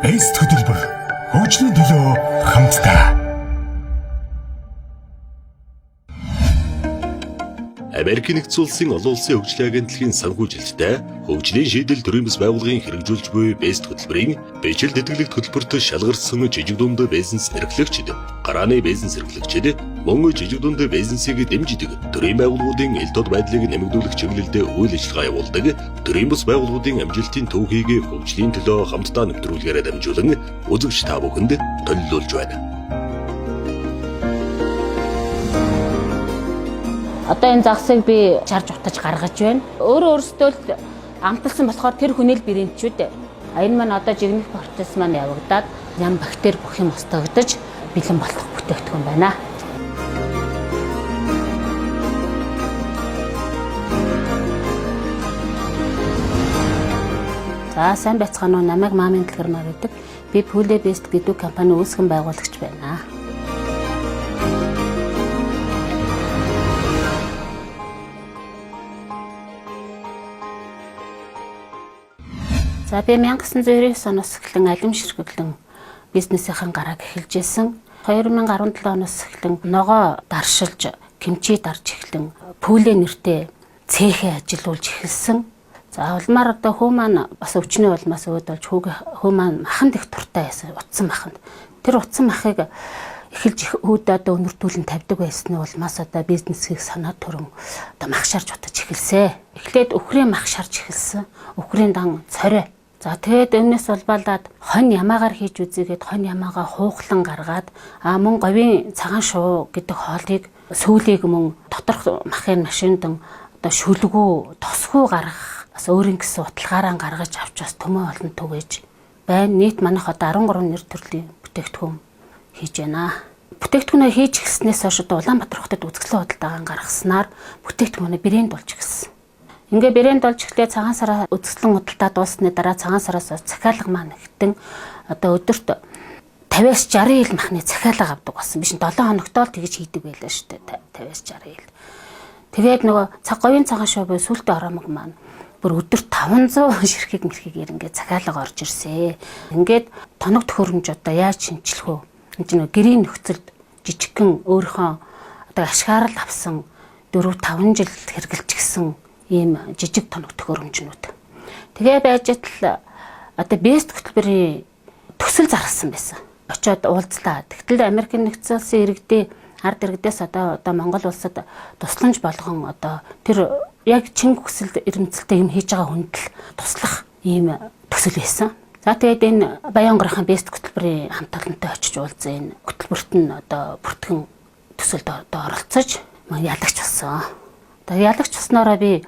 Best хөтөлбөр хөгжлийн төлөө хамтдаа. Америкийн нэгдсэн улсын олон улсын хөгжлийн агентлагийн санхүүжилттэй хөгжлийн шийдэл төрийн бас байгууллагын хэрэгжүүлж буй Best хөтөлбөрийн бичил тэтгэлэгт хөтөлбөрт шалгарсан жижиг дунд бизнес эрхлэгчид, гарааны бизнес эрхлэгчид, мөн жижиг дунд бизнесийг дэмждэг төрийн байгууллагуудын эл тод байдлыг нэмэгдүүлэх чиглэлд үйл ажиллагаа явуулдаг төрийн бас байгууллагуудын амжилтын түүхийг хөгжлийн төлөө хамтдаа нэвтрүүлгээрээ дамжуулан үзэгч та бүхэнд төлөвлөж байна. Одоо энэ загсыг би чарж утаж гаргаж байна. Өөрөө өөрсдөө л амталсан болохоор тэр хүний л брендчүүд. А энэ маань одоо жигнэх процесс маань явагдаад ям бактери бүх юм устгагдаж бэлэн болох бүтээгдэхүүн байна. За сайн байцгаана уу? Намайг Мамын Дэлгэрмаа гэдэг. Би Pule Best гэдэг компани үүсгэн байгуулагч байна. За би 1999 оноос эхлэн алим ширхэглэн бизнесийнхэн гарааг эхэлж исэн. 2017 оноос эхлэн ногоо даршилж, кимчи дарж эхлэн пүлэ нэртэй цехээ ажилуулж эхэлсэн. За улмаар одоо хүү маань бас өвчний улмаас өөд болж хүү маань маханд их туртай байсан, утсан маханд. Тэр утсан махыг эхэлж хүүдээ одоо өнөртүүлэн тавьдаг байсны улмаас одоо бизнесийг санаа төрөн одоо мах шарж утаж эхэлсэ. Эхлээд өхрийн мах шарж эхэлсэн. Өхрийн дан цорой. За тэгээд энэс улбаалаад хонь ямаагаар хийж үзээгээд хонь ямаагаа хуухлан гаргаад а мөн говийн цагаан шувуу гэдэг хоолыг сүүлийг мөн доторх махын машинд одоо шүлгүү, тосгүү гаргах бас өөрийн гэсэн уталгаараа гаргаж авч бас төмөө олон түгээж байна. Нийт манайх одоо 13 нэр төрлийн бүтээгдэхүүн хийж байна. Бүтээгдэхүүнээ хийж эхэлснээс хойш одоо Улаанбаатар хотод үзэсгэлэн худалдаагаан гаргаснаар бүтээгдэхүүнээ брэнд болж эхэлсэн. Ингээ брэнд болж эхлээ цагаан сараа үзэсгэлэн худалдаа дууссаны дараа цагаан сараас захиалга маань нэгтэн одоо өдөрт 50-аас 60 ил махны захиалга авдаг болсон. Биш 7 хоногтоо л тэгж хийдэг байлаа шүү дээ. 50-аас 60 ил. Тэгээд нөгөө цаг говийн цагаан шоу буюу сүлтээ оромог маань бүр өдөрт 500 ширхэг мэрхэг ингээ захиалга орж ирсэ. Ингээд тоног төхөөрөмж одоо яаж шинчлэх вэ? Энэ чинь гэрийн нөхцөлд жижигхэн өөрийнхөө одоо ашгаарал авсан 4 5 жил хэрглэж гисэн ийм жижиг тоног төхөөрөмжнүүд. Тэгээ байж атал одоо бест хөтөлбөрийн төсөл зарласан байсан. Очоод уулзлаа. Тэгтэл Америкийн нэгдсэн улсын иргэдийн ард иргэдээс одоо Монгол улсад тусламж болгон одоо тэр яг чин хүсэл эрмэлзэлтэй юм хийж байгаа хүнд л туслах ийм төсөл байсан. За тэгээд энэ Баян гонгорын бест хөтөлбөрийн хамт олонтой очиж уулзсан энэ хөтөлбөрт нь одоо бүртгэн төсөлд одоо оролцож ялагч болсон. Одоо ялагч болсноороо би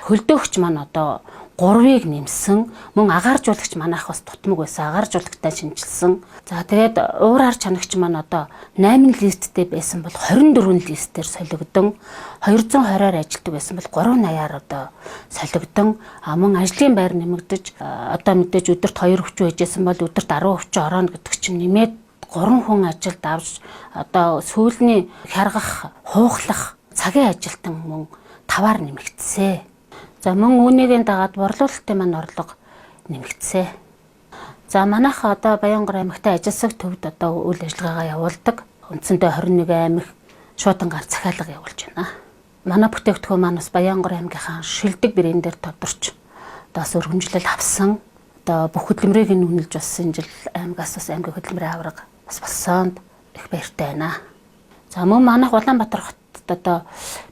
хөлдөөгч маань одоо 3-ыг нэмсэн. Мөн агааржуулагч манайх бас тутмаг байсан. Агааржуулагтай шинжилсэн. За тэгээд уураар чанагч маань одоо 8 листтэй байсан бол 24 листээр солигдон 220-аар ажилладаг байсан бол 380-аар одоо солигдон а мөн ажлын байр нэмэгдэж одоо мэдээж өдөрт 2 хүчин байжсэн бол өдөрт 10 хүчин орооно гэдэг чинь нэмээд 3 хүн ажилд авч одоо сүүлний хяргах, хуухлах цагийн ажилтан мөн 5-аар нэмэгдсэн. За мөн үүнийг дагаад борлуулалтын маань орлого нэмэгдсэн. За манайх одоо Баянгор аймагт ажилсаг төвд одоо үйл ажиллагаагаа явуулдаг. Үндсэндээ 21 аймаг шуудангаар захиалга явуулж байна. Манай бүтээгдэхүүн маань бас Баянгор аймгийнхаа шилдэг брэндээр тодорч одоо бас өргөмжлөл авсан. Одоо бүх хөдөлмөрийг нь үнэлж бас энэ жил аймгаас бас аймгийн хөдөлмөрийн аварга бас болсонд их баяртай байна. За мөн манайх Улаанбаатар хотод одоо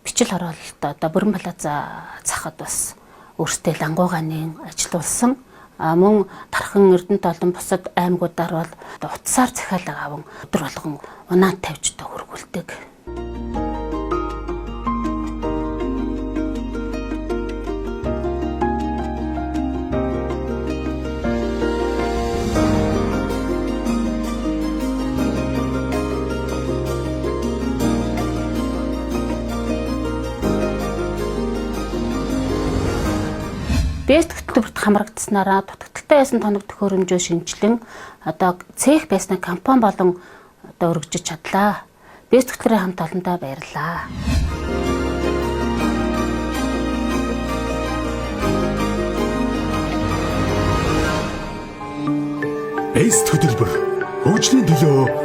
бичил хороололт одоо Бүрэн плаза цахад бас өөртөө лангуугааны ажилуулсан. А мөн Тархан Эрдэнэт олон бусад аймагуудаар бол утсаар захиалга аван өдөр болгон унаа тавьж одоо хөргүүлдэг. Бест хөтөлбөрт хамрагдсанараа дутагдaltaй байсан тоног төхөөрөмжөө шинжилэн одоо цех байсны компани болон одоо өргөжиж чадлаа. Бест хөтөлбөрийн хамт олондоо баярлалаа. Бест хөтөлбөр. Хөгжлийн төлөө